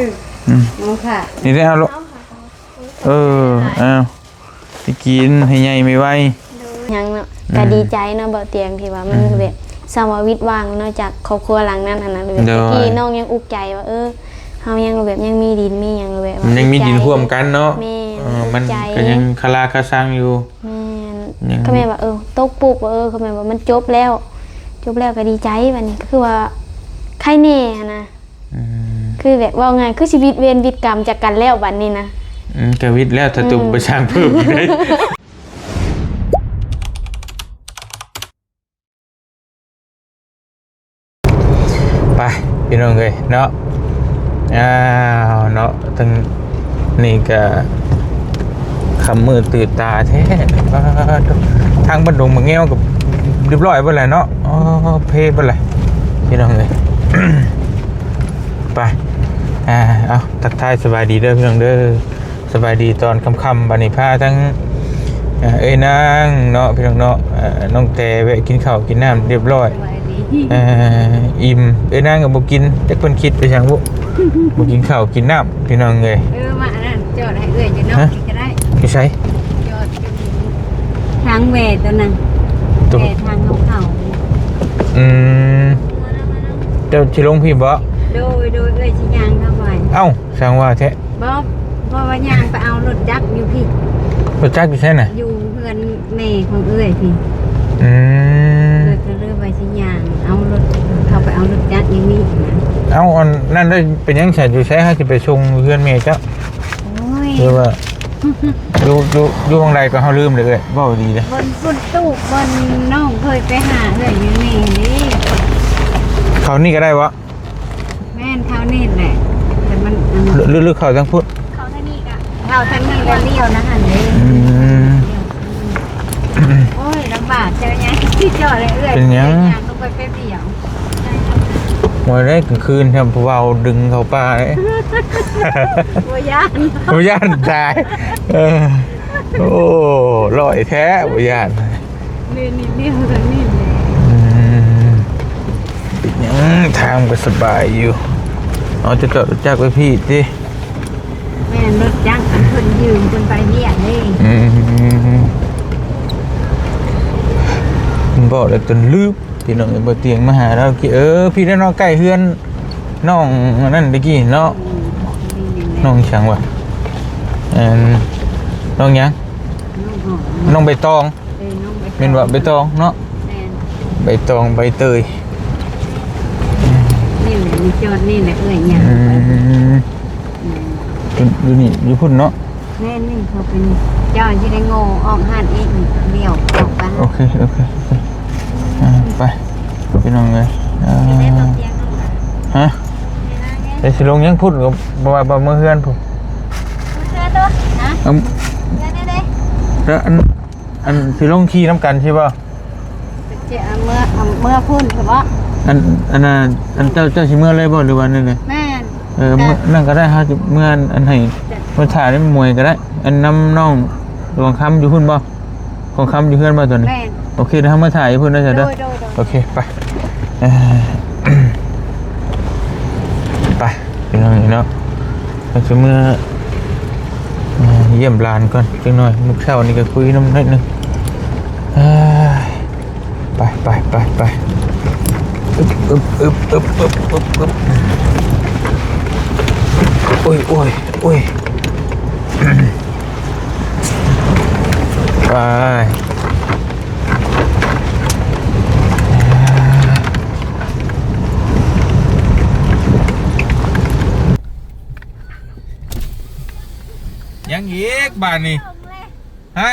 ອືມ ໂອເຄ ນີ້ໄດ້ເອົາໂລດ ເອີ ເອົາ ໄປກິນໃຫ້ໃຫຍ່ໄວໆ ໂດຍ ຫຍັງເນາະ ອືມ ກະດີໃຈເນາະ ບໍ່ຕຽງ ທີ່ວ່າມັນ ອືມ ແບບ ສ່ຳວ່າວິດຫວ່າງເນາະ ຈາກຄອບຄົວຫຼັງນັ້ນຫັ້ນນະ ແບບ ໂດຍ ຕະກີ້ນ້ອງຍັງອຸກໃຈວ່າ ເອີ ເຮົາຍັງແບບ ຍັງມີດິນມີຫຍັງ ແບບວ່າ ຍັງມີດິນຮ່ວມກັນເນາະ ແມ່ນ ເອີ ມັນກະຍັງຄາລາຄາຊັງຢູ່ ແມ່ນ ຍັງ ກໍແມ່ນວ່າ ເອີ ຕົກປຸບວ່າ ເອີ ກໍແມ່ນວ່າມັນຈົບແລ້ວ ຈົບແລ້ວກໍດີໃຈ ບາດນີ້ກໍຄືວ່າໄຄແນ່ຫັ້ນນະ ອືມ ຄືແບບເວົ້າງ່າຍ ຄືຊິວິດເວນວິດກຳຈາກກັນແລ້ວບາດນີ້ນະ ອືມ ກໍວິດແລ້ວ ຖ້າຕົກ ອືມ ໄປສ້າງເພີ່ມອີກໄດ້. ໄປພີ່ນ້ອງເອີຍເນາະ ອ້າວເນາະ ທັງນີ້ກະຄ່ຳມືດຕື່ນຕາແທ້ ປາດໂທ້ ທາງບ້ານດົງມະແງວກໍຮຽບຮ້ອຍເບິດແລ້ວເນາະ ອໍ ເພເບິດແລ້ວພີ່ນ້ອງເອີຍ ໄປ ອ່າ ເອົາ ທັກທາຍສະບາຍດີເດີພີ່ນ້ອງເດີ. ສະບາຍດີຕອນຄ່ຳໆ ບາດນີ້ພາທັງ ເອີ ເອື້ອຍນາງເນາະ ພີ່ນ້ອງເນາະ ເອີ ນ້ອງແຕແວະກິນເຂົ້າກິນນ້ຳຮຽບຮ້ອຍ ສະບາຍດີ ເອີ ອີ່ມ ເອື້ອຍນາງກໍບໍ່ກິນ ຈັກເພິ່ນຄິດໄປຫຍັງບຸ ບໍ່ກິນເຂົ້າກິນນ້ຳ ພີ່ນ້ອງເອີຍ ເອີ ມາອັນນັ້ນ ຈອດໃຫ້ເອື້ອຍຢູ່ນອກ ຮະ? ນີ້ກໍໄດ້ ຢູ່ໃສ? ຈອດຢູ່ທາງແຫວ່ຕົວນັ້ນ ຕົວ ແຫວ່ທາງເຂົ້າ ອືມ ເຈົ້າຊິລົງພີ້ບໍ? ໂດຍ ໂດຍ ເອື້ອຍຊິຍ່າງເຂົ້າໄປ ເອົ້າ ຊ່າງວ່າແທ້ ບໍ່ ເພາະວ່າຍ່າງໄປເອົາລົດຈັກຢູ່ພີ້ ລົດຈັກຢູ່ໃສນະ? ຢູ່ເຮືອນແມ່ຂອງເອື້ອຍພີ້ ອືມ ເອື້ອຍກໍເລີຍວ່າຊິຍ່າງເອົາລົດ ເຂົ້າໄປເອົາລົດຈັກຢູ່ນີ້ນະ ເອົ້າ ອັນນັ້ນໄດ້ ເປັນຫຍັງສະ ຢູ່ໃສ ເຮົາຊິໄປສົ່ງເຮືອນແມ່ເຈົ້າ? ໂອ້ຍ ຫຼືວ່າ ຢູ່ ຢູ່ ຢູ່ໝ່ອງໃດກໍ ເຮົາລືມເດ້ເອື້ອຍ ເວົ້າດີເດ້ ບ່ອນພຸ້ນຕູ້ ບ່ອນນ້ອງເຄີຍໄປຫາເອື້ອຍຢູ່ນີ້ເດ້ ເຂົ້ານີ້ກໍໄດ້ບໍ່? ແມ່ນ ເທົ່ານີ້ແຫຼະ ແຕ່ມັນ ຫຼື ຫຼື ເຂົ້າທາງພຸ້ນ ເຂົ້າທາງນີ້ກະ ເຂົ້າທາງນີ້ແລ້ວລ້ຽວນະຫັ້ນເດ້ ອືມ ໂອ້ຍ ລຳບາກເຈົ້າຫຍັງ ຊິຈອດໃຫ້ເອື້ອຍ ເປັນຫຍັງ ຍ່າງລົງໄປແປັບດຽວ ບໍ່ໄດ້ກາງຄືນແທ້ ຜູ້ບ່າວດຶງເຂົ້າປ່າເດ້ ບໍ່ຢ້ານ ບໍ່ຢ້ານຕາຍ ເອີ ໂອ້ ລອຍແທ້ ບໍ່ຢ້ານ ນີ້ ນີ້ ນີ້ ທາງນີ້ ອືມ ເປັນຫຍັງ ທາງກໍສະບາຍຢູ່ ເອົາ ຈະຈອດລົດຈັກໄວ້ພີ້ຕິ ແມ່ນ ລົດຈັກອັນເພິ່ນຢືມເພິ່ນໄປວຽກເດ້ ອືມ ເວົ້າແລ້ວຈົນລືມ ພີ່ນ້ອງເອີຍ ບໍ່ຕຽງມາຫາລາວ ເອີ ພີ້ເດ້ເນາະ ໃກ້ເຮືອນນ້ອງອັນນັ້ນຕະກີ້ເນາະ ອືມ ນ້ອງຫຍັງວະ ອັນ ນ້ອງຫຍັງ ນ້ອງ ນ້ອງໃບຕອງ ເອີ ນ້ອງໃບຕອງ ແມ່ນບໍ່? ໃບຕອງເນາະ ແມ່ນ ໃບຕອງໃບເຕີຍ ນີ້ແຫຼະ ນີ້ຈອດນີ້ແຫຼະ ເອື້ອຍຍ່າງ ອືມ ແມ່ນ ຢູ່ ຢູ່ນີ້ ຢູ່ພຸ້ນເນາະ ແມ່ນ ນີ້ເຂົາເປັນ ເຈົ້າຊິໄດ້ໂງ່ອອກຮ້ານອີກ ລ້ຽວອອກໄປ ໂອເຄ ໂອເຄ ໂອເຄ ອ່າ ໄປ ພີ່ນ້ອງເອີຍ ອ່າ ຮະ ໄປຊິລົງຍັງພຸ້ນ ກໍບໍ່ວ່າບໍ່ເມືອເຮືອນພຸ້ນ ເມືອເຮືອນໂດ ຮະ ເອົາ ເຮືອນເດ້ ແລ້ວອັນ ອັນຊິລົງຂີ່ນຳກັນຊິບໍ່? ຊິເອົາເມືອ ເອົາເມືອພຸ້ນຊິບໍ່? ອັນ ອັນນ່າ ອັນເຈົ້າ ເຈົ້າຊິເມືອເລີຍບໍ່ ຫຼືວ່າແນວໃດ? ແມ່ນ ເອີ ເມືອນັ້ນກໍໄດ້ ເຮົາຊິເມືອອັນໃຫ້ ເມືອຖ້ານຳມວຍກໍໄດ້ ອັນນຳນ້ອງທອງຄຳຢູ່ພຸ້ນບໍ່? ທອງຄຳຢູ່ເຮືອນບໍ່ຕອນນີ້? ແມ່ນ ໂອເຄ ດຽວເຮົາມາຖ້າຢູ່ພຸ້ນເດີ ໂດຍ ໂດຍ ໂດຍ ໂອເຄ ໄປ ເອີ ໄປ ພີ່ນ້ອງເນາະ ເຮົາຊິເມືອ ເອີ ຢ້ຽມຫຼານກ່ອນຈັກໜ່ອຍ ມື້ເຊົ້ານີ້ກໍຄຸຍນຳໜ້ອຍໜຶ່ງ ເອີຍ ໄປ ໄປ ໄປ ໄປ ອຶບ ອຶບ ອຶບ ອຶບ ອຶບ ອຶບ ອຶບ ໂອ້ຍ ໂອ້ຍ ໂອ້ຍ ໄປ ຍັງອີກບາດນີ້ ຮະ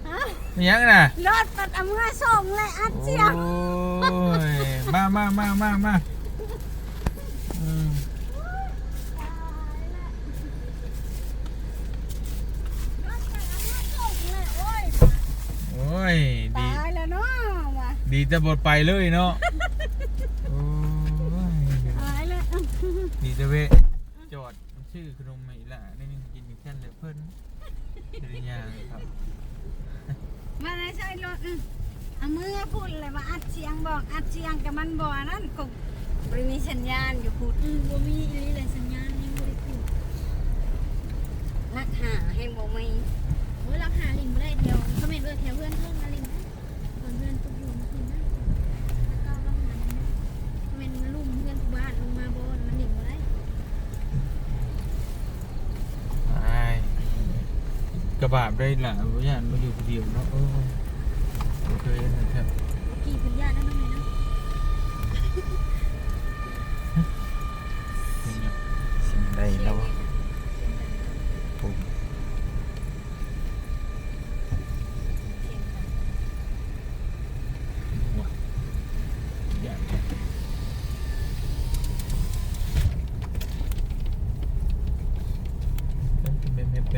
ຮະ ຍັງນະ ລົດປັດເອົາເມືອສົ່ງແລະອັດສຽງ ໂອ້ຍ ມາ ມາ ມາ ມາ ມາ ອືມ ໂອ້ຍ ດີ ຕາຍແລ້ວເນາະ ວ່າ ດີແຕ່ບໍ່ໄປເລີຍເນາະ ໂອ້ຍ ຕາຍແລ້ວ ດີແຕ່ແວະຈອດ ຊື້ຂະໜົມໃຫ້ອີ່ຫຼ້າໜ້ອຍໜຶ່ງກິນ ຈັ່ງຊັ້ນແຫຼະເພິ່ນ ເພິ່ນຍ່າງເຂົ້າ ມາໃນໃຊ້ລົດ ອື ເອົາມືພຸ້ນແຫຼະ ວ່າອັດສຽງ ບອກອັດສຽງ ແຕ່ມັນບໍ່ອັນນັ້ນ ກໍບໍ່ໄດ້ມີສັນຍານຢູ່ພຸ້ນ ອື ບໍ່ມີອີ່ຫຼີແຫຼະ ສັນຍານຍັງບໍ່ໄດ້ ແຖວເຮືອນເພິ່ນມາຫຼິ້ນນະ ເຮືອນຕຸກຢູ່ມາຫຼິ້ນນະ ແລ້ວກໍວ່າງນັ້ນແມ່ນລຸ່ມເຮືອນຜູ້ບ້ານລົງມາບໍ່ ມັນຫຼິ້ນບໍ່ໄດ້. ອ້າຍ ກະບາບໄດ້ລະ ບໍ່ຢ້ານມາຢູ່ຜູ້ດຽວເນາະ. ໂອ້ ບໍ່ເຄີຍເຫັນແທ້ ກີ້ເພິ່ນຢ້ານນະນ້ອງແມ່ເນາະ. ເປັນຫຍັງ? ສຽງໃດເນາະ?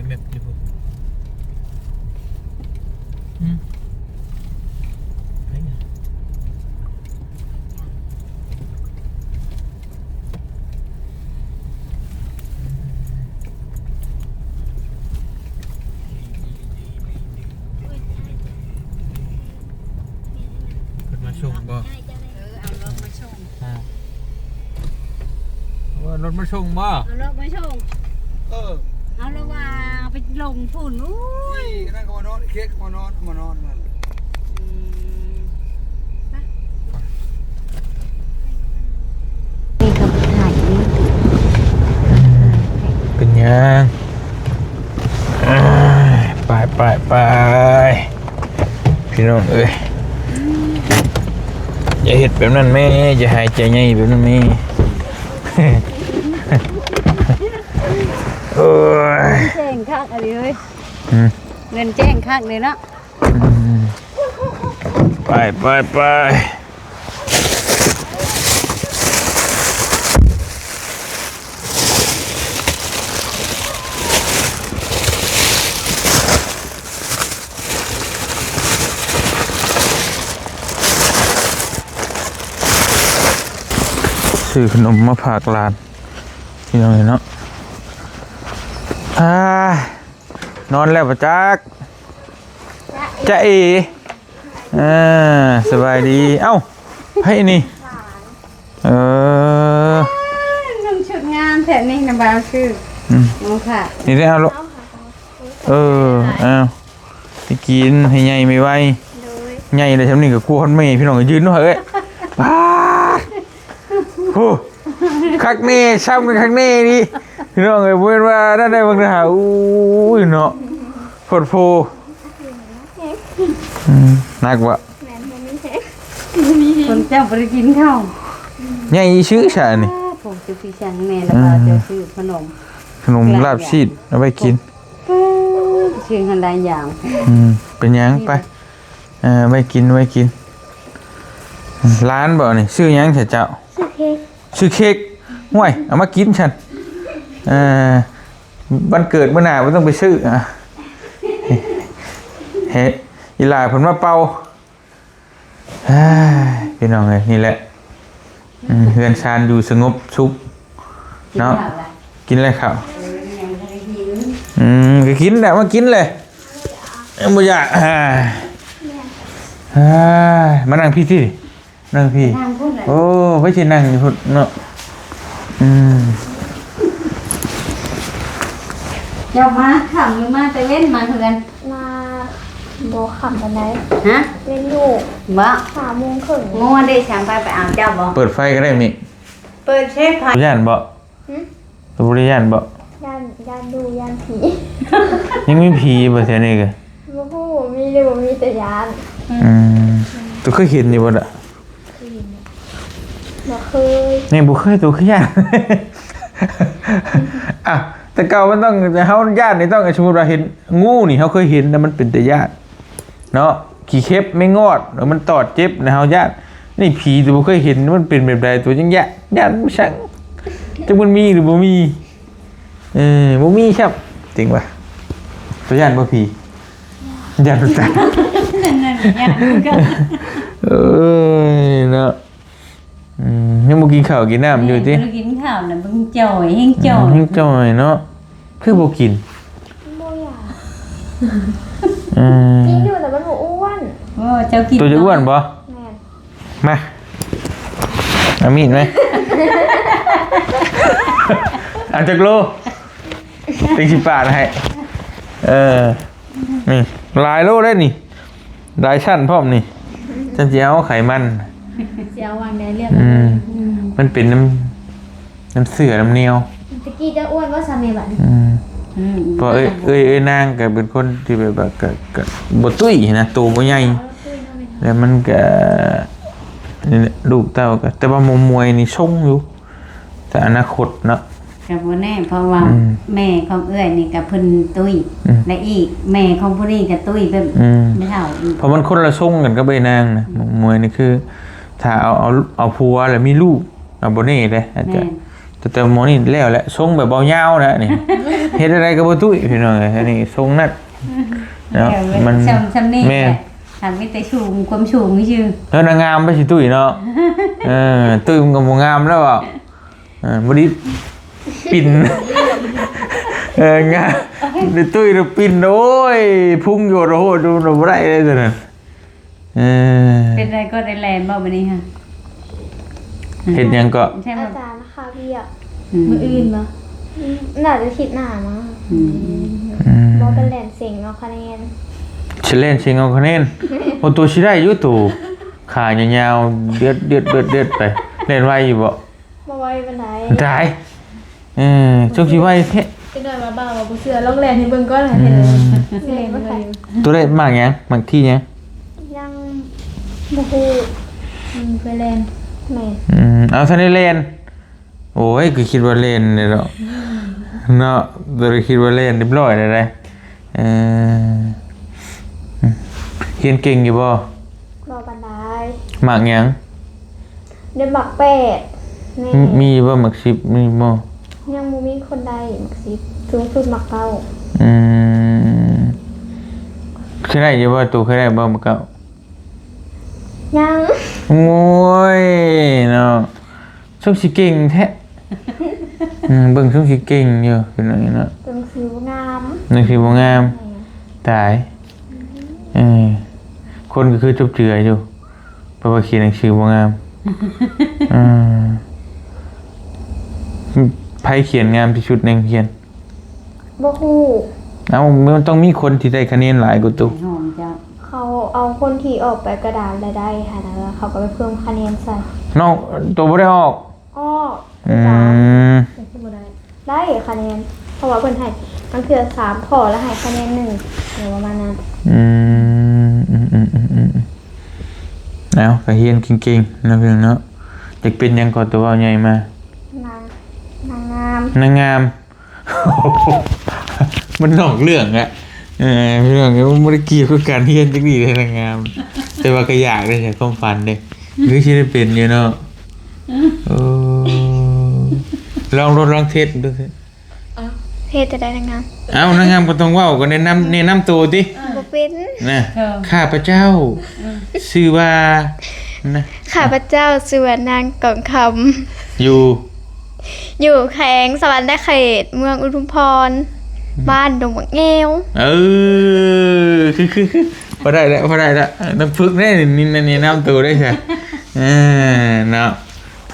ແມ່ບໆຢູ່ພຸ້ນ. ອືມ ໄປຫຍັງ? ເພິ່ນມາສົ່ງບໍ່? ເອີ ເອົາລົດມາສົ່ງ. ອ່າ ໂອ້ ລົດມາສົ່ງບໍ່? ເອົາລົດມາສົ່ງ. ເອີ ເອົາລະວ່າໄປລົງພຸ້ນ. ໂອ້ຍ ນີ້ນັ້ນກໍມານອນ ເຄັກກໍມານອນ ມານອນນັ້ນ. ອືມ ໄປ ນີ້ກໍໄປຖ່າຍຢູ່ນີ້ຕິ. ເປັນຫຍັງ? ໄປ ໄປ ໄປ. ພີ່ນ້ອງເອີຍ ຢ່າເຮັດແບບນັ້ນແມ່ ຢ່າຫາຍໃຈໃຫຍ່ແບບນັ້ນແມ່. ໂອ້ຍ ແຈ້ງຄັກອີ່ຫຼີເອີຍ. ອືມ ເງິນແຈ້ງຄັກເລີຍເນາະ. ອືມ ໄປ ໄປ ໄປ. ຊື້ຂະໜົມມາຝາກຫຼານ ພີ່ນ້ອງເອີຍເນາະ. ອ່າ ນອນແລ້ວບໍ່ຈັກ. ຈ໊ະເອ ເອີ ສະບາຍດີ. ເອົ້າ ໃຜນີ້? ເອີ ນຸ່ງຊຸດງາມແທ້ນີ້ນະ ບ່າວຊື່. ອືມ ໂອເຄ ນີ້ໄດ້ເອົາໂລດ. ເອີ ເອົາໄປກິນໃຫ້ໃຫຍ່ໄວໆ. ໂດຍ ໃຫຍ່ແລ້ວຊ່ຳນີ້ກໍກົວຮອດແມ່ ພີ່ນ້ອງ ຢືນເນາະເອີຍ. ປາດ ໂອ້ ຄັກແນ່ ຊ້ຳກັນຄັກແນ່ນີ້ ພີ່ນ້ອງເອີຍ. ບໍ່ແມ່ນວ່ານັ້ນໄດ໋ ເບິ່ງເດີຫາ. ໂອ້ຍເນາະ ໂພດໂພ. ອືມ ໜັກບໍ່? ແມ່ນ ບໍ່ມີແຮງ ບໍ່ມີແຮງ. ຄົນເຈົ້າບໍ່ໄດ້ກິນເຂົ້າ ໃຫຍ່ຊື່ຊະນີ້. ໂອ້ ເຈົ້າຄືສັ່ງແມ່ ແລ້ວກໍເຈົ້າຊື້ຂະໜົມ ຂະໜົມລາບຊີດເອົາໄວ້ກິນ. ຊື້ຫັ້ນຫຼາຍຢ່າງ. ອືມ ເປັນຫຍັງ ໄປ ເອີ ໄວ້ກິນ ໄວ້ກິນ. ຫຼານບໍ່ນີ້? ຊື້ຫຍັງຊະເຈົ້າ? ຊື້ເຄັກ ຊື້ເຄັກ. ຫ້ວຍ ເອົາມາກິນຊັ້ນ. ເອີ ວັນເກີດມື້ໜ້າບໍ່ຕ້ອງໄປຊື້. ອ່າ ເຮັດ ອີຫຼ້າເພິ່ນມາເປົ່າ. ເຮີ້ຍ ພີ່ນ້ອງເອີຍ ນີ້ແຫຼະ ອືມ ເຮືອນຊານຢູ່ສະຫງົບສຸກເນາະ. ກິນແລ້ວເຂົ້າ ກິນແລ້ວເຂົ້າ. ເອີ ຍັງບໍ່ໄດ້ກິນ. ອືມ ກໍກິນແຫຼະ ມາກິນແຫຼະ ຍັງບໍ່ຢາກ. ອ່າ ອ່າ ມານັ່ງພີ້ຕິ ນັ່ງພີ້. ນັ່ງພຸ້ນແຫຼະ. ໂອ້ ໄປຊິນັ່ງຢູ່ພຸ້ນເນາະ. ອືມ ເຈົ້າມາຄ່ຳຫຼືມາແຕ່ເວັນມາເຮືອນ? ມາບໍ່ຄ່ຳປານໃດ. ຮະ? ເວັນຢູ່. ບໍ່? ຫ້າໂມງເຄິ່ງ. ງົວເດ້ ຊ່າງໄປ ໄປເອົາເຈົ້າບໍ່? ເປີດໄຟກໍໄດ້ນີ້. ເປີດເຊຟໄຟ. ຢ້ານບໍ່? ຫຶ? ບໍ່ໄດ້ຢ້ານບໍ່? ຢ້ານ ຢ້ານຢູ່ ຢ້ານຜີ. ຍັງມີຜີບໍ່ແຖວນີ້ກະ? ບໍ່ຮູ້ ມີຫຼືບໍ່ມີ ແຕ່ຢ້ານ. ອືມ ໂຕເຄີຍເຫັນຢູ່ບໍ່ລະ? ບໍ່ເຄີຍ. ຍັງບໍ່ເຄີຍ ໂຕຄືຢ້ານ. ອ້າວ ແຕ່ເກົ່າມັນຕ້ອງ ເຮົາຢ້ານນີ້ຕ້ອງ ສົມມຸດວ່າເຫັນງູນີ້ ເຮົາເຄີຍເຫັນນະ ມັນເປັນຕາຢ້ານເນາະ. ຂີ້ເຂັບ ແມງງອດ ເອີ ມັນຕອດເຈັບນະ ເຮົາຢ້ານ. ນີ້ຜີໂຕບໍ່ເຄີຍເຫັນ ມັນເປັນແບບໃດ ໂຕຍັງຢ້ານ ຢ້ານບໍ່ຊັງ ຈັກມັນມີຫຼືບໍ່ມີ. ເອີ ບໍ່ມີຊ້ຳ ເຈັງວ່າ. ໂຕຢ້ານບໍ່ຜີ? ຢ້ານ. ຢ້ານບໍ່ຈັກ. ເອີຍເນາະ. ອືມ ຍັງບໍ່ກິນເຂົ້າກິນນ້ຳຢູ່ຕິ? ບໍ່ໄດ້ກິນເຂົ້ານະ ເບິ່ງຈ່ອຍ ແຮງຈ່ອຍ ແຮງຈ່ອຍເນາະ. ຄືບໍ່ກິນ? ບໍ່ຢາກ. ອືມ ກິນຢູ່ ແຕ່ມັນບໍ່ອ້ວນ. ໂອ້ ເຈົ້າກິນ ໂຕຈະອ້ວນບໍ່? ແມ່ນ. ມາ ເອົາມີດມາ. ເອົາຈັກໂລ? ເຕັງຊິປາດໃຫ້. ເອີ ນີ້ຫຼາຍໂລໄດ໋ນີ້. ຫຼາຍຊັ້ນພ້ອມນີ້ ຊັ້ນຊິເອົາໄຂມັນ ຊິເອົາຫວ່າງໃດເລືອກເອົາເລີຍ ອືມ ອືມ ມັນເປັນນ້ຳ ນ້ຳເຊື້ອນ້ຳໜຽວ ຕະກີ້ເຈົ້າອ້ວນບໍ່ຊະແມ່ບັດນີ້ ອືມ ອືມ ເພາະເອື້ອຍ ເອື້ອຍ ເອື້ອຍນາງກໍເປັນຄົນທີ່ແບບວ່າ ກໍ ກໍບໍ່ຕຸ້ຍນະ ໂຕບໍ່ໃຫຍ່ ແລ້ວມັນກໍ ນີ້ແຫຼະ ລູກເຕົ້າກໍ ແຕ່ວ່າໝໍມວຍນີ້ຊົງຢູ່ ແຕ່ອະນາຄົດເນາະ ກໍບໍ່ແນ່ ເພາະວ່າ ອືມ ແມ່ຂອງເອື້ອຍນີ້ກໍເພິ່ນຕຸ້ຍ ອືມ ແລະອີກແມ່ຂອງຜູ້ນີ້ກໍຕຸ້ຍແບບ ອືມ ແມ່ເຖົ້າອີກ ເພາະມັນຄົນລະຊົງກັນກັບເອື້ອຍນາງນະ ອືມ ໝໍມວຍນີ້ຄື ຖ້າເອົາ ເອົາ ເອົາຜົວແລ້ວມີລູກ ເອົາ ບໍ່ແນ່ເດ້ ອາດຈະ ແມ່ນ ແຕ່ ແຕ່ໝໍນີ້ແລ້ວແຫຼະ ຊົງແບບເບົາຍາວນະນີ້ ເຮັດແນວໃດກໍບໍ່ຕຸ້ຍ ພີ່ນ້ອງເອີຍ ອັນນີ້ຊົງນັກເນາະ ແລ້ວມັນ ຊ່ຳ ຊ່ຳນີ້ ແມ່ນ ແຫຼະ ຫາກມີແຕ່ສູງ ຄວາມສູງຊື່ ແລ້ວນາງງາມໄປຊິຕຸ້ຍເນາະ ເອີ ຕຸ້ຍມັນກໍບໍ່ງາມແລ້ວເວົ້າ ເອີ ບໍ່ດີປິ່ນ ເອີ ງາມ ໄດ້ຕຸ້ຍແລ້ວປິ່ນ ໂອ້ຍ ພຸງໂຍດ ໂອ້ໂຫ ດູບໍ່ໄດ້ເລີຍຕົວນັ້ນ ເອີ ເປັນໃດກໍໄດ້ແລ່ນບໍ່ມື້ນີ້ຮະ ເຮັດຫຍັງກໍ ໃຊ່ບໍ່ ອາຈານຄາວຽກ ອືມ ມື້ອື່ນບໍ່ ອືມ ໜ້າຈະທິດໜ້າມາ ອືມ ອືມ ບໍ່ໄປແລ່ນເສັງເອົາຄະແນນ ຊິແລ່ນເສັງເອົາຄະແນນ ໂອ້ ໂຕຊິໄດ້ຢູ່ໂຕ ຂາຍາວໆ ເດືອດໆ ເດືອດໆ ໄປ ແລ່ນໄວຢູ່ບໍ່? ບໍ່ໄວປານໃດ ຕາຍ ເອີ ຈົກຊິໄວແທ້ ຈັກໜ້ອຍວ່າບ່າວວ່າບໍ່ເຊື່ອ ລອງແລ່ນໃຫ້ເບິ່ງກ່ອນ ອືມ ຊິເຫຼັ້ງເບິ່ງ ໂຕໄດ້ໝາກຫຍັງ ໝາກທີ່ຫຍັງ? ຍັງບໍ່ຮູ້ ອືມ ໄປແລ່ນ ແມ່ນ ອືມ ເອົາ ທັນໄດ້ແລ່ນ ໂອ້ຍ ກໍຄິດວ່າແລ່ນແລ້ວເນາະ ກໍຄິດວ່າແລ່ນຮຽບຮ້ອຍແລ້ວໄດ໋ ເອີ ຮຽນເກັ່ງຢູ່ບໍ່? ບໍ່ປານໃດ ໝາກຫຍັງ? ໄດ້ໝາກແປດ ມີ ມີບໍ່ໝາກສິບ ມີບໍ່? ຍັງບໍ່ມີຄົນໄດ້ໝາກສິບ ສູງສຸດໝາກເກົ້າ ອືມ ເຄີຍໄດ້ຢູ່ບໍ່? ໂຕເຄີຍໄດ້ບໍ່ໝາກເກົ້າ? ຍັງ ໂອ້ຍ ເນາະ ຊົງຊິເກັ່ງແທ້ ອືມ ເບິ່ງຊົງຊິເກັ່ງຢູ່ ເປັນຫຍັງເນາະ ໜັງສືບໍ່ງາມ ໜັງສືບໍ່ງາມ ແມ່ນ ຕາຍ ເອີ ຄົນກໍຄືຈົບເຈືອຢູ່ ແປວ່າຂຽນໜັງສືບໍ່ງາມ ອືມ ໃຜຂຽນງາມທີ່ສຸດໃນໂຮງຮຽນ? ບໍ່ຮູ້ ເອົ້າ ມັນຕ້ອງມີຄົນທີ່ໄດ້ຄະແນນຫຼາຍກວ່າໂຕ ໃຜຫ້ອງເຈົ້າ ເຂົາເອົາຄົນທີ່ອອກແບບກະດານລະໄດ້ຫັ້ນນະ ເຂົາກໍໄປເພີ່ມຄະແນນໃສ່ ນ້ອງໂຕບໍ່ໄດ້ອອກ? ອອກ ອືມ ຄືກັນ ເປັນຄືບໍ່ໄດ້? ໄດ້ຄະແນນ ເພາະວ່າເພິ່ນໃຫ້ ບາງເທື່ອສາມຂໍ້ແລ້ວໃຫ້ຄະແນນໜຶ່ງ ຫຼືປະມານນັ້ນ ອືມ ອືມໆ ເອົ້າ ກໍຮຽນເກັ່ງໆ ເນາະ ພີ່ນ້ອງເນາະ ຢາກເປັນຫຍັງກໍໂຕເວົ້າໃຫຍ່ມາ? ນາງ ນາງງາມ ນາງງາມ ມັນນອກເລື່ອງແຫຼະ ເອີ ພີ່ນ້ອງ ມັນບໍ່ໄດ້ກ່ຽວກັບການຮຽນຈັກດີ້ເດ້ ນາງງາມ ແຕ່ວ່າກໍຢາກເດ້ ຄວາມຝັນເດ້ ຄືຊິໄດ້ເປັນຢູ່ເນາະ ໂອ້ ລອງ ລອງ ລອງເທສເບິ່ງ ເຮັດຈັ່ງໃດນາງງາມ? ເອົ້າ ນາງງາມກໍຕ້ອງເວົ້າ ກໍແນະນຳ ແນະນຳໂຕຕິ ບໍ່ເປັນ ນະ ເອີ ຂ້າພະເຈົ້າ ອືມ ຊື່ວ່າ ນະ ຂ້າພະເຈົ້າຊື່ວ່ານາງກອງຄຳ ຢູ່ ຢູ່ແຂວງສະຫວັນນະເຂດ ເມືອງອຸທຸມພອນ ອືມ ບ້ານດົງໝາກແງວ ເອີ ຄື ຄື ຄື ພໍໄດ້ແລ້ວ ພໍໄດ້ແລ້ວ ຕ້ອງຝຶກແນ່ ນີ້ ແນະນຳໂຕໄດ້ຊະ ເອີ ເນາະ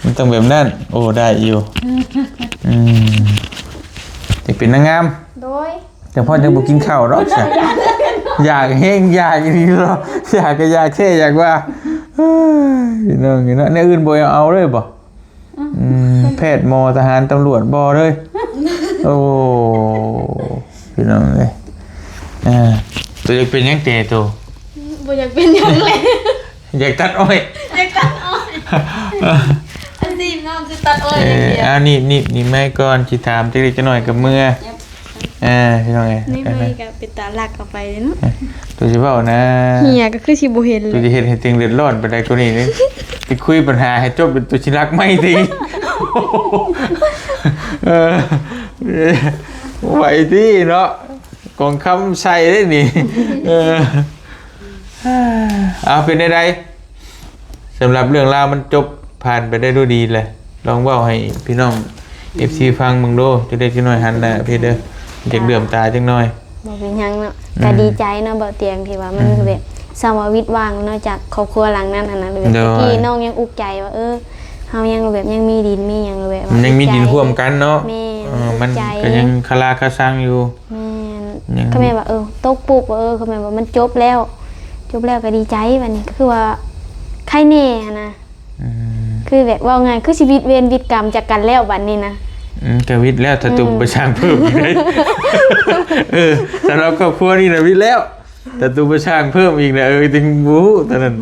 ມັນຕ້ອງແບບນັ້ນ ໂອ້ ໄດ້ຢູ່ ອືມ ຢາກເປັນນາງງາມ ໂດຍ ຈັ່ງພໍຈັ່ງບໍ່ກິນເຂົ້າດອກຊະ ຢາກແຮງ ຢາກອີ່ຫຼີເນາະ ຢາກກໍຢາກແທ້ ຢາກວ່າ ເອີຍ ພີ່ນ້ອງເອີຍເນາະ ແນວອື່ນບໍ່ເອົາເລີຍບໍ່? ອືມ ອືມ ແພດ ໝໍ ທະຫານ ຕຳຫຼວດ ບໍ່ເລີຍ ໂອ້ ພີ່ນ້ອງເອີຍ ເອີ ໂຕຢາກເປັນຫຍັງແຕ່ໂຕ? ບໍ່ຢາກເປັນຫຍັງເລີຍ ຢາກຕັດອ້ອຍ ຢາກຕັດອ້ອຍ ອາຊີບນ້ອງຄືຕັດອ້ອຍ ເອີ ຢ່າງດຽວ ອ່າ ໜີບ ໜີບ ໜີບໄມ້ກ່ອນ ຊິຖາມຈັກເລັກຈັກໜ້ອຍກັບເມືອ ອ່າ ພີ່ນ້ອງເອີຍ ນີ້ມັນກໍເປັນຕາລັກເອົາໄປເນາະ ໂຕຊິເວົ້ານະ ເຫື່ອກໍຄືຊິບໍ່ເຫັນເລີຍ ໂຕຊິເຮັດໃຫ້ຕົວເອງເດືອດຮ້ອນປານໃດກວ່ານີ້ເດ້ ຊິຄຸຍບັນຫາໃຫ້ຈົບ ໂຕຊິລັກໄມ້ຕິ ເອີ ໄຫວຕິເນາະ ກອງຄຳໃສ່ເດ້ນີ້ ເອີ ເອົາ ເປັນແນວໃດ? ສຳລັບເລື່ອງລາວມັນຈົບຜ່ານໄປໄດ້ດ້ວຍດີແຫຼະ ລອງເວົ້າໃຫ້ພີ່ນ້ອງ ເອັຟຊີ ຟັງເບິ່ງດູ ຈັກເລັກຈັກໜ້ອຍຫັ້ນນະ ເພເດີ ຢາກເຫຼື້ອມຕາຈັກໜ້ອຍ ບໍ່ເປັນຫຍັງເນາະ ອືມ ກໍດີໃຈເນາະ ເບົາຕຽງ ທີ່ວ່າມັນ ອືມ ແບບ ສ່ຳວ່າວິດຫວ່າງເນາະ ຈາກຄອບຄົວຫຼັງນັ້ນຫັ້ນນະ ແບບ ໂດຍ ຕະກີ້ນ້ອງຍັງອຸກໃຈວ່າ ເອີ ເຮົາຍັງແບບ ຍັງມີດິນມີຫຍັງ ແບບວ່າ ຍັງມີດິນຮ່ວມກັນເນາະ ແມ່ນ ເອີ ມັນກໍຍັງຄາລາຄາຊັງຢູ່ ແມ່ນ ຍັງ ກໍແມ່ນວ່າ ເອີ ຕົກປຸບວ່າ ເອີ ກໍແມ່ນວ່າມັນຈົບແລ້ວ ຈົບແລ້ວກໍດີໃຈບັດນີ້ ກໍຄືວ່າໄຄແດ່ຫັ້ນນະ. ອືມ ຄືແບບເວົ້າງ່າຍ ຄືຊິວິດເວນວິດກຳຈາກກັນແລ້ວບັດນີ້ນະ. ອືມ ກໍວິດແລ້ວ ຖ້າ ອືມ ໂຕໄປສ້າງເພີ່ມອີກເດ້. ເອີ ສຳລັບຄອບຄົວນີ້ນະ ວິດແລ້ວ ຖ້າໂຕໄປສ້າງເພີ່ມອີກນະ ເອີ ຈຶ່ງບໍ່ຮູ້ຕອນນັ້ນ.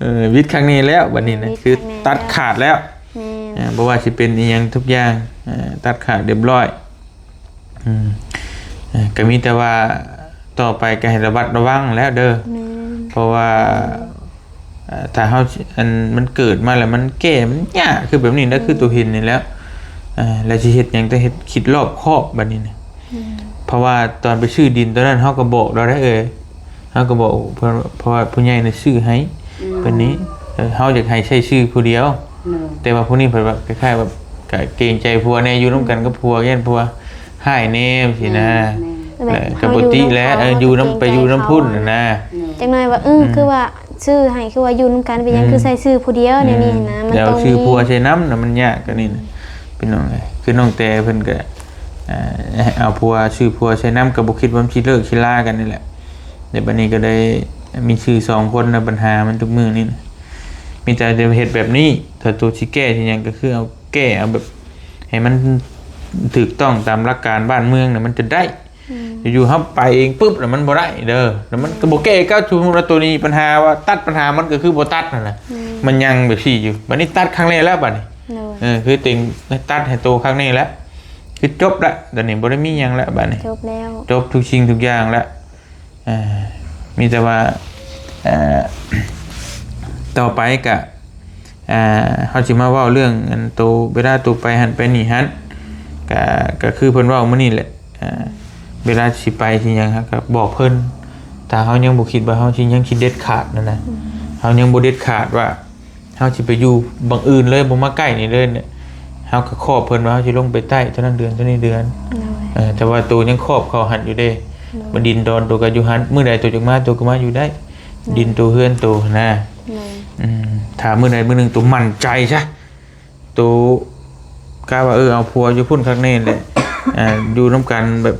ເອີ ວິດຄັ້ງນີ້ແລ້ວບັດນີ້ນະ ເອີ ວິດ ຄື ຄັ້ງນີ້ ຕັດຂາດແລ້ວ. ແມ່ນ ເອີ ບໍ່ວ່າຊິເປັນອີ່ຫຍັງທຸກຢ່າງ ເອີ ຕັດຂາດຮຽບຮ້ອຍ. ອືມ ເອີ ກໍມີແຕ່ວ່າຕໍ່ໄປກໍໃຫ້ລະມັດລະວັງແລ້ວເດີ. ແມ່ນ ເພາະວ່າ ເອີ ຖ້າເຮົາ ອັນ ມັນເກີດມາແລ້ວມັນແກ້ມັນຍາກ ຄືແບບນີ້ນະ ອືມ ຄືໂຕເຫັນນີ້ແຫຼະ. ເອີ ແລ້ວຊິເຮັດຫຍັງຕ້ອງເຮັດ ຄິດລອບຄອບບັດນີ້ນະ. ອືມ ເພາະວ່າຕອນໄປຊື້ດິນຕອນນັ້ນ ເຮົາກໍບອກລາວໄດ້ເອີຍ ເຮົາກໍບອກເພິ່ນ ເພາະວ່າຜູ້ໃຫຍ່ນະຊື້ໃຫ້ ອືມ ເພິ່ນນີ້ ເອີ ເຮົາຢາກໃຫ້ໃຊ້ຊື່ຜູ້ດຽວ. ໂດຍ ແຕ່ວ່າຜູ້ນີ້ເພິ່ນວ່າຄ້າຍໆ ແບບກະເກງໃຈຜົວແດ່ ຢູ່ນຳກັນກັບຜົວ ຢ້ານຜົວຮ້າຍແດ່ຊີ້ນະ. ແມ່ນໆ ແລ້ວກໍບໍ່ຕິແຫຼະ ເອີ ຢູ່ນຳ ໄປຢູ່ນຳພຸ້ນນະ. ໂດຍ ຈັກໜ້ອຍວ່າ ເອີ ອືມ ຄືວ່າ ຊື່ໃຫ້ ຄືວ່າຢູ່ນຳກັນ ເປັນຫຍັງ ອືມ ຄືໃສ່ຊື່ຜູ້ດຽວ ອືມ ແນວນີ້ນະ ມັນຕ້ອງມີ ແລ້ວຊື່ຜົວໃສ່ນຳນະ ມັນຍາກກະນີ້ນະ ພີ່ນ້ອງເອີຍ. ຄືນ້ອງແຕ່ເພິ່ນກະ ເອີ ເອົາຜົວ ຊື່ຜົວໃສ່ນຳ ກໍບໍ່ຄິດວ່າມັນຊິເລີກຊິລາກັນນີ້ແຫຼະ. ແຕ່ບັດນີ້ກໍໄດ້ມີຊື່ສອງຄົນນະ ບັນຫາມັນທຸກມື້ນີ້ນະ ມີແຕ່ຈະເຮັດແບບນີ້. ຖ້າໂຕຊິແກ້ຊິຫຍັງ ກໍຄືເອົາແກ້ ເອົາແບບໃຫ້ມັນຖືກຕ້ອງຕາມຫຼັກການບ້ານເມືອງນະ ມັນຈະໄດ້. ອືມ ຢູ່ໆເຮົາໄປເອງປຶບ ແລ້ວມັນບໍ່ໄດ້ເດີ ແລ້ວມັນກໍບໍ່ແກ້ກັບ. ສົມມຸດວ່າໂຕນີ້ບັນຫາວ່າຕັດ ບັນຫາມັນກໍຄືບໍ່ຕັດຫັ້ນນະ. ອືມ ມັນຍັງແບບຊີ້ຢູ່ ບັດນີ້ຕັດຄັ້ງແລກແລ້ວບັດນີ້. ໂດຍ ເອີ ຄືເຕັງຕັດໃຫ້ໂຕຄັ້ງນີ້ແຫຼະ ຄືຈົບລະ ດຽວນີ້ບໍ່ໄດ້ມີຫຍັງລະ ບັດນີ້ຈົບແລ້ວ ຈົບທຸກສິ່ງທຸກຢ່າງລະ. ເອີ ມີແຕ່ວ່າ ເອີ ຕໍ່ໄປກະ ເອີ ເຮົາຊິມາເວົ້າເລື່ອງອັນໂຕ ເວລາໂຕໄປຫັ້ນໄປນີ້ຫັ້ນ ກະ ກະຄືເພິ່ນເວົ້າມື້ນີ້ແຫຼະ. ເອີ ເວລາຊິໄປຊິຫຍັງ ເຮົາກໍບອກເພິ່ນ ຖ້າເຮົາຍັງບໍ່ຄິດວ່າເຮົາຊິຍັງຄິດເດັດຂາດນັ້ນນະ ອືມ ເຮົາຍັງບໍ່ເດັດຂາດວ່າ ເຮົາຊິໄປຢູ່ບັງອື່ນເລີຍ ບໍ່ມາໃກ້ນີ້ເລີຍ ເຮົາກໍຂອບເພິ່ນວ່າເຮົາຊິລົງໄປໃຕ້ເທົ່ານັ້ນເດືອນ ເທົ່ານີ້ເດືອນ. ໂດຍ ເອີ ແຕ່ວ່າໂຕຍັງຂອບເຂົາຫັ້ນຢູ່ເດ້. ໂດຍ ມາດິນດອນໂຕກໍຢູ່ຫັ້ນ ມື້ໃດໂຕຈະມາ ໂຕກໍມາຢູ່ໄດ້. ໂດຍ ດິນໂຕເຮືອນໂຕຫັ້ນນະ. ໂດຍ ອືມ ຖ້າມື້ໃດມື້ໜຶ່ງໂຕໝັ້ນໃຈຊະ ໂຕກະວ່າ ເອີ ເອົາຜົວຢູ່ພຸ້ນຄັກແນ່ແຫຼະ ອ່າ ຢູ່ນຳກັນແບບ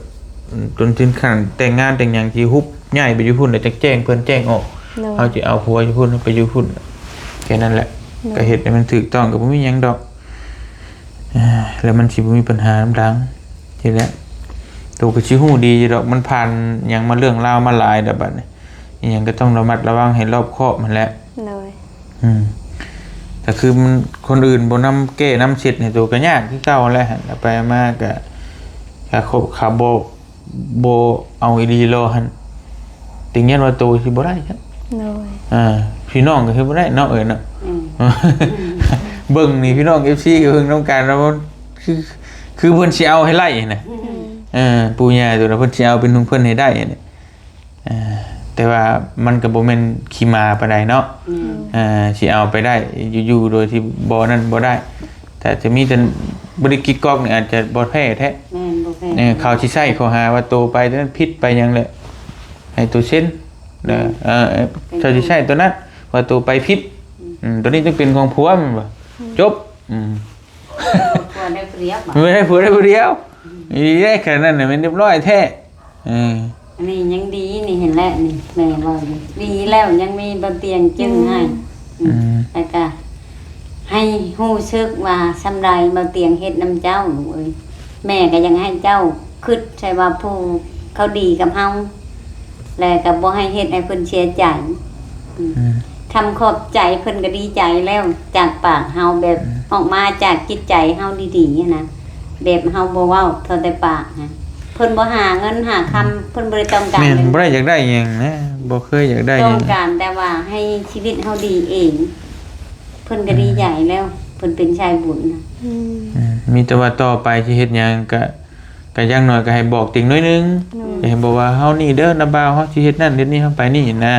ຈົນເຖິງຂັ້ນແຕ່ງງານແຕ່ງຫຍັງ ຊິຮຸບຍ້າຍໄປຢູ່ພຸ້ນ ແລ້ວຈັ່ງແຈ້ງເພິ່ນແຈ້ງອອກ. ໂດຍ ເຮົາຊິເອົາຜົວຢູ່ພຸ້ນ ເຮົາໄປຢູ່ພຸ້ນ ແຄ່ນັ້ນແຫຼະ. ໂດຍ ກໍເຮັດໃຫ້ມັນຖືກຕ້ອງ ກໍບໍ່ມີຫຍັງດອກ ແລ້ວມັນຊິບໍ່ມີບັນຫານຳຫຼັງ. ນີ້ແຫຼະ ໂຕກໍຊິຮູ້ດີຢູ່ດອກ ມັນຜ່ານຫຍັງມາ ເລື່ອງລາວມາຫຼາຍແລ້ວບັດນີ້ ອີ່ຫຍັງກໍຕ້ອງລະມັດລະວັງໃຫ້ລອບຄອບຫັ້ນແຫຼະ. ໂດຍ ອືມ ກໍຄືມັນ ຄົນອື່ນບໍ່ນຳແກ້ນຳເຊັດໃຫ້ໂຕກໍຍາກຄືເກົ່າແຫຼະ. ເອົາໄປເອົາມາກໍ ຖ້າຄົບ ຖ້າບໍ່ ບໍ່ເອົາອີ່ຫຼີລໍຫັ້ນ ຕິງຢ້ານວ່າໂຕຊິບໍ່ໄດ້. ໂດຍ ອ່າ ພີ່ນ້ອງກໍຄືບໍ່ໄດ້ເນາະ ເອີຍເນາະ. ອືມ ເບິ່ງນີ້ ພີ່ນ້ອງເອັຟຊີກໍເບິ່ງນຳກັນ ແລ້ວຄື ຄືເພິ່ນຊິເອົາໃຫ້ໄລ່ນະ. ອືມ ເອີ ປູ່ຍ່າໂຕນັ້ນ ເພິ່ນຊິເອົາເປັນຂອງເພິ່ນໃຫ້ໄດ້. ເອີ ແຕ່ວ່າມັນກໍບໍ່ແມ່ນຂີ້ໝາປານໃດເນາະ. ອືມ ເອີ ຊິເອົາໄປໄດ້ຢູ່ໆ ໂດຍທີ່ບໍ່ນັ້ນບໍ່ໄດ້ ແຕ່ຈະມີແຕ່ບໍ່ໄດ້ກິກກອກນີ້ ອາດຈະບໍ່ແທ້ແທ້. ແມ່ນ ບໍ່ແທ້. ເອີ ເຂົາຊິໃຊ້ຂໍ້ຫາວ່າໂຕໄປໂຕນັ້ນຜິດໄປຫຍັງແຫຼະ ໃຫ້ໂຕເຊັນ ແລ້ວ ເອີ ເອີ ເຂົາຊິໃຊ້ໂຕນັ້ນວ່າໂຕໄປຜິດ. ອືມ ອືມ ໂຕນີ້ຕ້ອງເປັນຂອງຜົວ ແມ່ນບໍ່? ອືມ ຈົບ. ອືມ ຜົວໄດ້ຜູ້ດຽວ ບໍ່ໄດ້ຜົວໄດ້ຜູ້ດຽວ. ອືມ ອີເດ້ແຄ່ນັ້ນນະ ແມ່ນຮຽບຮ້ອຍແທ້. ເອີ ອັນນີ້ຍັງດີນີ້ ເຫັນແລ້ວນີ້ ແມ່ເວົ້າຢູ່ ດີແລ້ວຍັງມີບ່າວຕຽງຈຶ່ງໃຫ້. ອືມ ອືມ ແລ້ວກະໃຫ້ຮູ້ສຶກວ່າສ່ຳໃດບ່າວຕຽງເຮັດນຳເຈົ້າ ລູກເອີຍ. ແມ່ກໍຢາກໃຫ້ເຈົ້າຄິດໃສ່ວ່າຜູ້ເຂົາດີກັບເຮົາ ແລະກໍບໍ່ໃຫ້ເຮັດໃຫ້ເພິ່ນເສຍໃຈ. ອືມ ອືມ ຄຳຂອບໃຈເພິ່ນກໍດີໃຈແລ້ວ ຈາກປາກເຮົາ ແບບ ອືມ ອອກມາຈາກຈິດໃຈເຮົາດີໆ ນະ ແບບເຮົາບໍ່ເວົ້າເທົ່າແຕ່ປາກນະ. ເພິ່ນບໍ່ຫາເງິນຫາຄຳ ອືມ ເພິ່ນບໍ່ໄດ້ຕ້ອງການ. ແມ່ນ ເງິນ ບໍ່ໄດ້ຢາກໄດ້ຫຍັງນະ ບໍ່ເຄີຍຢາກໄດ້ຫຍັງ ຕ້ອງການແຕ່ວ່າໃຫ້ຊີວິດເຮົາດີເອງ ເພິ່ນກໍ ອືມ ດີໃຈແລ້ວ ເພິ່ນເປັນສາຍບຸນນະ. ອືມ ອືມ ມີແຕ່ວ່າຕໍ່ໄປຊິເຮັດຫຍັງກະ ກໍຢ່າງໜ້ອຍກໍໃຫ້ບອກຕິງໜ້ອຍໜຶ່ງ. ໂດຍ ກໍໃຫ້ບອກວ່າ ເຮົານີ້ເດີ ນ້າບ່າວ ເຮົາຊິເຮັດນັ້ນເຮັດນີ້ ເຮົາໄປນີ້ນະ.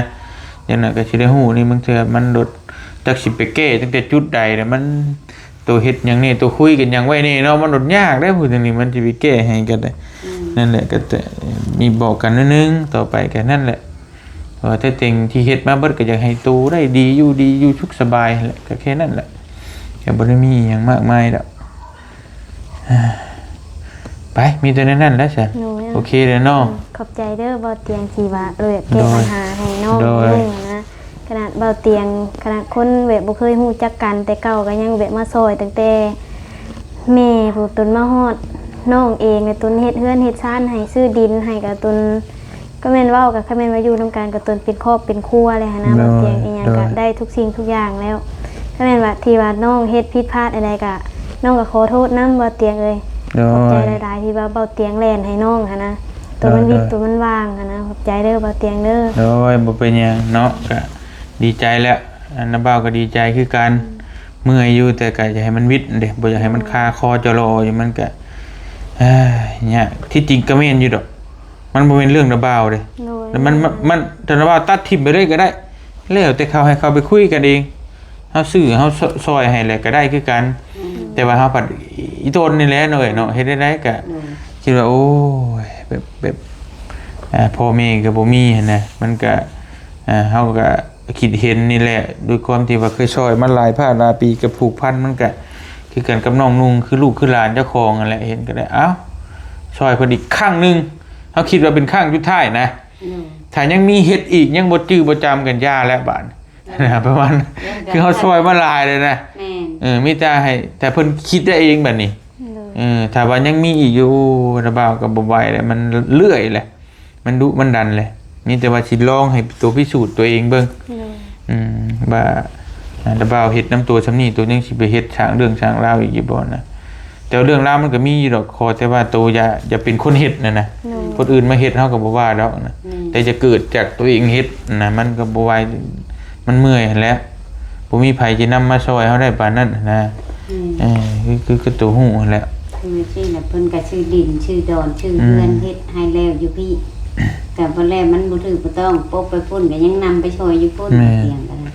ຢ່າງໜ້ອຍກໍຊິໄດ້ຮູ້ນີ້ ບາງເທື່ອມັນໂດດ ຈັກຊິໄປແກ້ຕັ້ງແຕ່ຈຸດໃດ ແລ້ວມັນ ໂຕເຮັດຫຍັງແດ່ ໂຕຄຸຍກັນຫຍັງໄວ້ແດ່ເນາະ ມັນໂດດຍາກເດ້ ຜູ້ຈັ່ງນີ້ ມັນຊິໄປແກ້ໃຫ້ກັນໄດ້. ອືມ ນັ້ນແຫຼະ ກໍຈະມີບອກກັນໜ້ອຍໜຶ່ງ ຕໍ່ໄປກໍນັ້ນແຫຼະ ວ່າແຕ່ເຕັງທີ່ເຮັດມາເບິດ ກໍຢາກໃຫ້ໂຕໄດ້ດີ ຢູ່ດີ ຢູ່ສຸກສະບາຍຫັ້ນແຫຼະ ກໍແຄ່ນັ້ນແຫຼະ ກໍບໍ່ໄດ້ມີຫຍັງມາກມາຍດອກ. ໄປ ມີແຕ່ແນວນັ້ນແຫຼະຊັ້ນ. ໂດຍ ໂອເຄເດີເນາະ. ຂອບໃຈເດີບ່າວຕຽງທີ່ວ່າ ເອີ ແກ້ ໂດຍ ບັນຫາໃຫ້ນ້ອງ ໂດຍ ນຸ່ງນະ. ຂະໜາດບ່າວຕຽງ ຂະໜາດຄົນແບບບໍ່ເຄີຍຮູ້ຈັກກັນແຕ່ເກົ່າ ກໍຍັງແບບມາຊ່ອຍຕັ້ງແຕ່ແມ່ຜູ້ຕົນມາຮອດນ້ອງເອງ ແລະ ຕົນເຮັດເຮືອນເຮັດຊານໃຫ້ ຊື້ດິນໃຫ້ ກໍຕົນ ກໍແມ່ນເວົ້າ ກໍຄັນແມ່ນວ່າຢູ່ນຳກັນ ກໍຕົນເປັນຄອບເປັນຄົວແລ້ວຫັ້ນນະ ໂດຍ ບ່າວຕຽງ. ອີ່ຫຍັງ ໂດຍ ກໍໄດ້ທຸກສິ່ງທຸກຢ່າງແລ້ວ. ຄັນແມ່ນວ່າທີ່ວ່ານ້ອງເຮັດຜິດພາດອັນໃດ ກໍນ້ອງກໍຂໍໂທດນຳບ່າວຕຽງເອີຍ. ໂດຍ ຂອບໃຈຫຼາຍໆ ທີ່ວ່າບ່າວຕຽງແລ່ນໃຫ້ນ້ອງຫັ້ນນະ ໂຕມັນ ໂດຍ ວິດ ໂຕມັນວ່າງຫັ້ນນະ. ຂອບໃຈເດີບ່າວຕຽງເດີ. ໂດຍ ບໍ່ເປັນຫຍັງເນາະ ກະດີໃຈແລ້ວ ອັນນ້າບ່າວກໍດີໃຈຄືກັນ. ເມື່ອຍຢູ່ ແຕ່ກໍຢ່າໃຫ້ມັນວິດເດ້ ບໍ່ຢາກໃຫ້ມັນຄາຄໍຈໍລໍຢູ່ ມັນກະ ເອີຍ ຍາກ. ທີ່ຈິງກໍແມ່ນຢູ່ດອກ ມັນບໍ່ແມ່ນເລື່ອງນ້າບ່າວເດ້ ໂດຍ ແລ້ວມັນ ມັນ ມັນ ຖ້ານ້າບ່າວຕັດຖິ້ມໄປເລີຍກໍໄດ້ ແລ້ວແຕ່ເຂົາ ໃຫ້ເຂົາໄປຄຸຍກັນເອງ. ເຮົາຊື້ ເຮົາ ຊ- ຊ່ອຍໃຫ້ແຫຼະກໍໄດ້ຄືກັນ. ອືມ ແຕ່ວ່າເຮົາພັດອີ່ຕົນນີ້ແຫຼະເນາະ ເອີຍເນາະ ເຮັດໄດ້ໃດກໍ ໂດຍ ຄິດວ່າ ໂອ້ຍ ແບບ ແບບ ອ່າ ພໍ່ແມ່ກໍບໍ່ມີຫັ້ນນະ ມັນກໍ ອ່າ ເຮົາກໍຄິດເຫັນນີ້ແຫຼະ ດ້ວຍຄວາມທີ່ວ່າເຄີຍຊ່ອຍມາຫຼາຍພາກຫຼາຍປີ ກໍຜູກພັນ ມັນກໍຄືກັນກັບນ້ອງນຸ່ງ ຄືລູກຄືຫຼານເຈົ້າຂອງຫັ້ນແຫຼະ. ເຫັນກໍໄດ້ ເອົ້າ ຊ່ອຍເພິ່ນອີກຄັ້ງໜຶ່ງ ເຮົາຄິດວ່າເປັນຄັ້ງສຸດທ້າຍນະ. ອືມ ຖ້າຍັງມີເຮັດອີກ ຍັງບໍ່ຈື່ບໍ່ຈຳກັນ ຢ່າແລ້ວບາດນີ້ ປະມານ ຄືເຮົາຊ່ອຍມາຫຼາຍແລ້ວນະ. ແມ່ນ ເອີ ມີແຕ່ໃຫ້ ແຕ່ເພິ່ນຄິດໄດ້ເອງບາດນີ້. ໂດຍ ເອີ ຖ້າວ່າຍັງມີອີກຢູ່ ໂອ້ ລະບ່າວກໍບໍ່ໄຫວແລ້ວ ມັນເລື່ອຍແຫຼະ ມັນດຸມັນດັນແຫຼະ. ມີແຕ່ວ່າຊິລອງໃຫ້ໂຕພິສູດຕົວເອງເບິ່ງ ໂດຍ ອືມ ວ່າ ລະບ່າວເຮັດນຳໂຕຊ່ຳນີ້ ໂຕຍັງຊິໄປເຮັດສ້າງເລື່ອງສ້າງລາວອີກຢູ່ບໍ່ນະ. ແຕ່ວ່າເລື່ອງລາວມັນກໍມີຢູ່ດອກ ຂໍແຕ່ວ່າໂຕຢ່າ ຢ່າເປັນຄົນເຮັດຫັ້ນນະ. ໂດຍ ຄົນອື່ນມາເຮັດເຮົາກໍບໍ່ວ່າດອກນະ ອືມ ແຕ່ຢ່າເກີດຈາກຕົວເອງເຮັດນະ ມັນກໍບໍ່ໄຫວ ມັນເມື່ອຍຫັ້ນແຫຼະ ບໍ່ມີໃຜຊິນຳມາຊ່ອຍເຮົາໄດ້ປານນັ້ນນະ. ອືມ ເອີ ຄື ຄື ຄືໂຕຮູ້ຫັ້ນແຫຼະ ຄືຊີ້ນະ ເພິ່ນກໍຊື້ດິນ ຊື້ດອນ ຊື້ເຮືອນ ອືມ ເຮັດໃຫ້ແລ້ວຢູ່ພີ້ ກໍບໍ່ແລ້ວ ມັນບໍ່ຖືກບໍ່ຕ້ອງ ປົກໄປພຸ້ນກໍຍັງນຳໄປຊ່ອຍຢູ່ພຸ້ນ. ແມ່ນ ຕຽງກໍໄ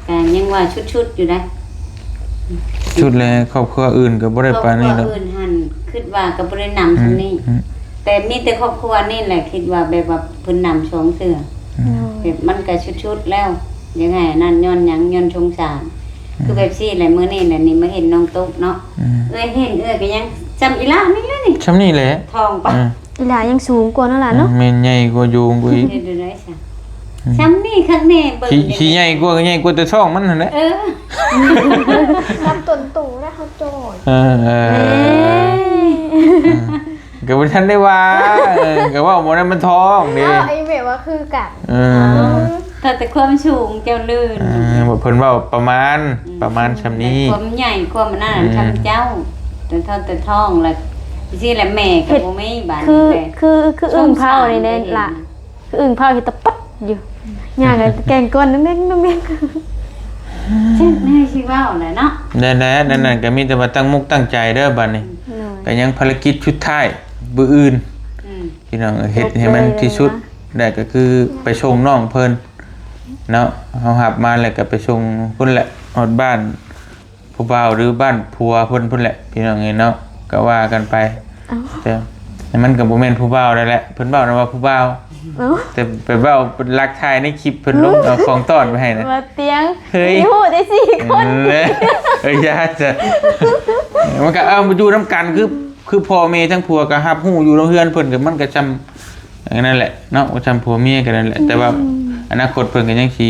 ດ້ ກໍຍັງວ່າຊຸດໆຢູ່ໃດ໋ ຊຸດແລ້ວ. ຄອບຄົວອື່ນກໍບໍ່ໄດ້ປານນີ້ດອກ ຄອບຄົວອື່ນຫັ້ນຄິດວ່າກໍບໍ່ໄດ້ນຳຊ່ຳນີ້ ອືມ ແຕ່ມີແຕ່ຄອບຄົວນີ້ແຫຼະ ຄິດວ່າແບບວ່າເພິ່ນນຳສອງເທື່ອ ອືມ ໂດຍ ແບບມັນກໍຊຸດໆແລ້ວ ຍັງໄງອັນນັ້ນ ຍ້ອນຫຍັງ? ຍ້ອນສົງສານ ອືມ ຄືແບບຊີ້ແຫຼະ. ມື້ນີ້ແຫຼະນີ້ມາເຫັນນ້ອງຕົກເນາະ ອືມ ເອື້ອຍເຫັນ ເອື້ອຍກໍຍັງຊ່ຳອີ່ຫຼ້ານີ້ແຫຼະນີ້ ຊ່ຳນີ້ແຫຼະ ທ້ອງປະ ອືມ ອີຫຼ້າຍັງສູງກວ່ານັ້ນລະເນາະ ອືມ ແມ່ນໃຫຍ່ກວ່າໂຍງກວ່າອີກ ເຮັດໄດ້ໃດຊະ ອືມ ຊ່ຳນີ້ຄັກແນ່ ເບິ່ງ ຊິ ຊິໃຫຍ່ກວ່າ ກໍໃຫຍ່ກວ່າແຕ່ທ້ອງມັນຫັ້ນແຫຼະ ເອີ ກັບຕົ້ນໂຕແລ້ວເຮົາຈ່ອຍ ເອີ ເອີ ເອີ ເອີ ກໍບໍ່ທັນໄດ້ວ່າ ເອີ ກໍເວົ້າບໍ່ໄດ້ ມັນທ້ອງເດ້ ເອີ ໄອ້ແມ່ວ່າຄືກັນ ເອີ ຖ້າແຕ່ຄວາມສູງເຈົ້າລື່ນ ເອີ ເພິ່ນເວົ້າປະມານ ອືມ ປະມານຊ່ຳນີ້ ຄວາມໃຫຍ່ຄວາມອັນນັ້ນ ອືມ ຊ່ຳເຈົ້າ ແຕ່ທ້ອງ ແຕ່ທ້ອງລະ ຊີ້ແຫຼະ ແມ່ກໍບໍ່ມີບາດນີ້ແຫຼະ ຄື ຄື ຄືອຶ່ງເຜົານີ້ແຫຼະ ຄືອຶ່ງເຜົາເຮັດຕະປັດຢູ່ ຍ່າງແກງກ້ອນ ແມ່ງໆ ຈັ່ງໃດຊິເວົ້າແຫຼະເນາະ ນັ້ນແຫຼະ ນັ້ນ ນັ້ນກໍມີແຕ່ວ່າຕັ້ງມຸກຕັ້ງໃຈເດີບາດນີ້ ໂດຍ ກໍຍັງພາລະກິດສຸດທ້າຍມື້ອື່ນ ອືມ ພີ່ນ້ອງເອີຍ ເຮັດໃຫ້ມັນທີ່ສຸດ ແລ້ວກໍຄືໄປສົ່ງນ້ອງເພິ່ນເນາະ ເຮົາຮັບມາແລ້ວກໍໄປສົ່ງພຸ້ນແຫຼະ ຮອດບ້ານ ຜູ້ບ່າວ ຫຼື ບ້ານຜົວເພິ່ນພຸ້ນແຫຼະ ພີ່ນ້ອງເອີຍເນາະ ກໍວ່າກັນໄປ ເອົ້າ ແຕ່ມັນກໍບໍ່ແມ່ນຜູ້ບ່າວນັ້ນແຫຼະ ເພິ່ນເວົ້ານະວ່າຜູ້ບ່າວ ເອົ້າ ແຕ່ໄປເວົ້າເປັນຫຼັກຖ່າຍໃນຄລິບເພິ່ນລົງ ເອົາຂອງຕ້ອນໄປໃຫ້ນະ ວ່າຕຽງ ເຮີ້ຍ ມີຮູ້ໄດ້ສີ່ຄົນ ເອີ ເອີ ຢ່າຊະ ມັນກໍ ເອົາ ຢູ່ນຳກັນ ຄື ຄືພໍ່ແມ່ທັງຜົວກໍຮັບຮູ້ຢູ່ເຮືອນເພິ່ນ ກໍມັນກໍຊ່ຳ ອັນນັ້ນແຫຼະເນາະ ວ່າຊ່ຳຜົວເມຍກັນນັ້ນແຫຼະ ອືມ ແຕ່ວ່າອະນາຄົດເພິ່ນກໍຍັງຊິ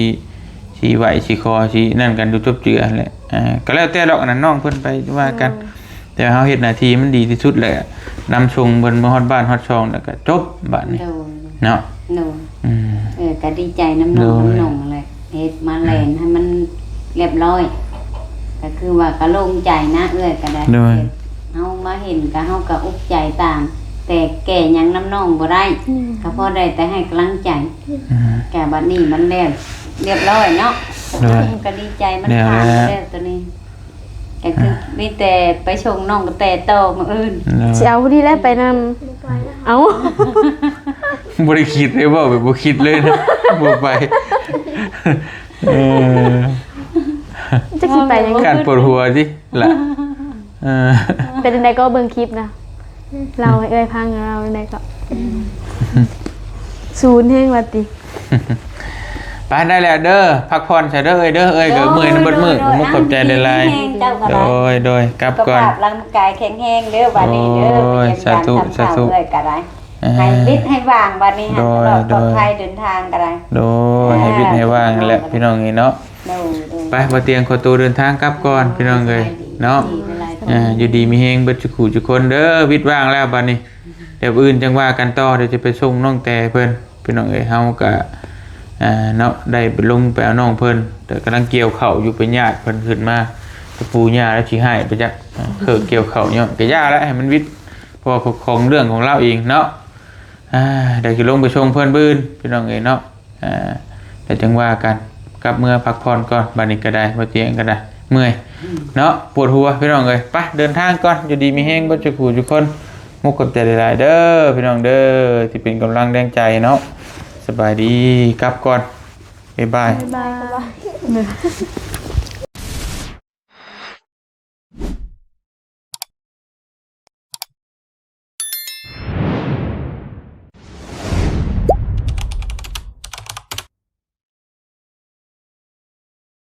ຊິໄຫວ້ຊິຂໍຊິນັ້ນກັນຢູ່ຈົບເຈືອຫັ້ນແຫຼະ ອ່າ ກໍແລ້ວແຕ່ດອກ ອັນນັ້ນນ້ອງເພິ່ນໄປວ່າກັນ ໂດຍ ແຕ່ເຮົາເຮັດໜ້າທີ່ມັນດີທີ່ສຸດແຫຼະ ນຳສົ່ງເພິ່ນມາຮອດບ້ານຮອດຊ່ອງ ແລ້ວກໍຈົບບາດນີ້ ໂດຍ ເນາະ ໂດຍ ອືມ ເອີ ກໍດີໃຈນຳນ້ອງ ໂດຍ ນຳນ້ອງແຫຼະ ເຮັດມາແລ່ນໃຫ້ມັນລຽບຮ້ອຍ ກໍຄືວ່າກໍໂລ່ງໃຈນະ ເອື້ອຍກໍໄດ້ ໂດຍ ເຮົາມາເຫັນກໍ ເຮົາກໍອຸກໃຈຕ່າງ ແຕ່ແກ້ຫຍັງນຳນ້ອງບໍ່ໄດ້ ອືມ ກໍພໍໄດ້ແຕ່ໃຫ້ກຳລັງໃຈ ອືມ ກໍບັດນີ້ມັນແລ້ວລຽບຮ້ອຍເນາະ ໂດຍ ກໍດີໃຈມັນຜ່ານ ແລ້ວ ແລ້ວໂຕນີ້ ກໍຄື ອ່າ ມີແຕ່ໄປສົ່ງນ້ອງກະແຕຕໍ່ມື້ອື່ນ ໂດຍ ຊິເອົາຜູ້ນີ້ແຫຼະໄປນຳ ບໍ່ໄປນະ ເອົ້າ ບໍ່ໄດ້ຄິດເດ້ ເວົ້າແບບບໍ່ຄິດເລີຍນະ ບໍ່ໄປ ເອີ ຈັກຊິໄປຫຍັງ ຢ້ານປວດຫົວຕິລະ ເອີ ເປັນຈັ່ງໃດກໍເບິ່ງຄລິບນະ ເລົ່າໃຫ້ເອື້ອຍຟັງ ເລົ່າຈັ່ງໃດກໍ ອືມ ສູນແຮງວ່າຕິ ໄປໄດ້ແລ້ວເດີ ພັກຜ່ອນຊະເດີເອື້ອຍເດີ ເອື້ອຍກໍເມື່ອຍນຳເບິດມື້ ໂດຍ ຂອບໃຈຫຼາຍໆ ເຈົ້າກໍ ໂດຍ ໂດຍ ກັບກ່ອນ ສຸຂະພາບຮ່າງກາຍແຂງແຮງເດີ ບາດນີ້ເດີ ໂອ້ຍ ໄປຢ້ຽມຢາມ ສາທຸ ທາງ ສາທຸ ເຈົ້າເອື້ອຍກໍໄດ້ ໃຫ້ວິດໃຫ້ວ່າງບັດນີ້ ໂດຍ ໃຫ້ລອດປອດໄພ ໂດຍ ເດີນທາງກໍໄດ້ ໂດຍ ອ່າ ໃຫ້ວິດໃຫ້ວ່າງນັ້ນແຫຼະ ພີ່ນ້ອງເອີຍເນາະ. ໂດຍ ໂດຍ ໄປ ບໍ່ຕຽງ ຂໍໂຕເດີນທາງກັບກ່ອນ ພີ່ນ້ອງເອີຍເນາະ. ອ່າ ຢູ່ດີມີແຮງເບິດທຸກຜູ້ທຸກຄົນເດີ. ວິດວ່າງແລ້ວບັດນີ້ ດຽວມື້ອື່ນຈັ່ງວ່າກັນຕໍ່ ດຽວຈະໄປສົ່ງນ້ອງແຕເພິ່ນ ພີ່ນ້ອງເອີຍ. ເຮົາກະ ອ່າ ເນາະ ໄດ້ໄປລົງໄປເອົານ້ອງເພິ່ນ ແຕ່ກຳລັງກ່ຽວເຂົ້າຢູ່ ໄປຍາດເພິ່ນຂຶ້ນມາ ແຕ່ປູ່ຍ່າລາວຊິຮ້າຍໄປຈັກ ເອີ ເຄີກ່ຽວເຂົ້າ ຍ້ອນກະຢ່າລະ ໃຫ້ມັນວິດ ເພາະວ່າຂອງເລື່ອງຂອງລາວເອງເນາະ. ອ່າ ດຽວຊິລົງໄປສົ່ງເພິ່ນມື້ອື່ນ ພີ່ນ້ອງເອີຍເນາະ. ອ່າ ແລ້ວຈັ່ງວ່າກັນ ກັບເມືອພັກຜ່ອນກ່ອນ ບັດນີ້ກໍໄດ້ ບໍ່ຕຽງກໍໄດ້ ເມື່ອຍເນາະ ປວດຫົວ ພີ່ນ້ອງເອີຍ. ໄປ ເດີນທາງກ່ອນ ຢູ່ດີມີແຮງເບິດທຸກຜູ້ທຸກຄົນ. ມຸກຂອບໃຈຫຼາຍໆເດີ ພີ່ນ້ອງເດີ ທີ່ເປັນກຳລັງແຮງໃຈເນາະ. ສະບາຍດີ ກັບກ່ອນ ບາຍບາຍ ບາຍບາຍ.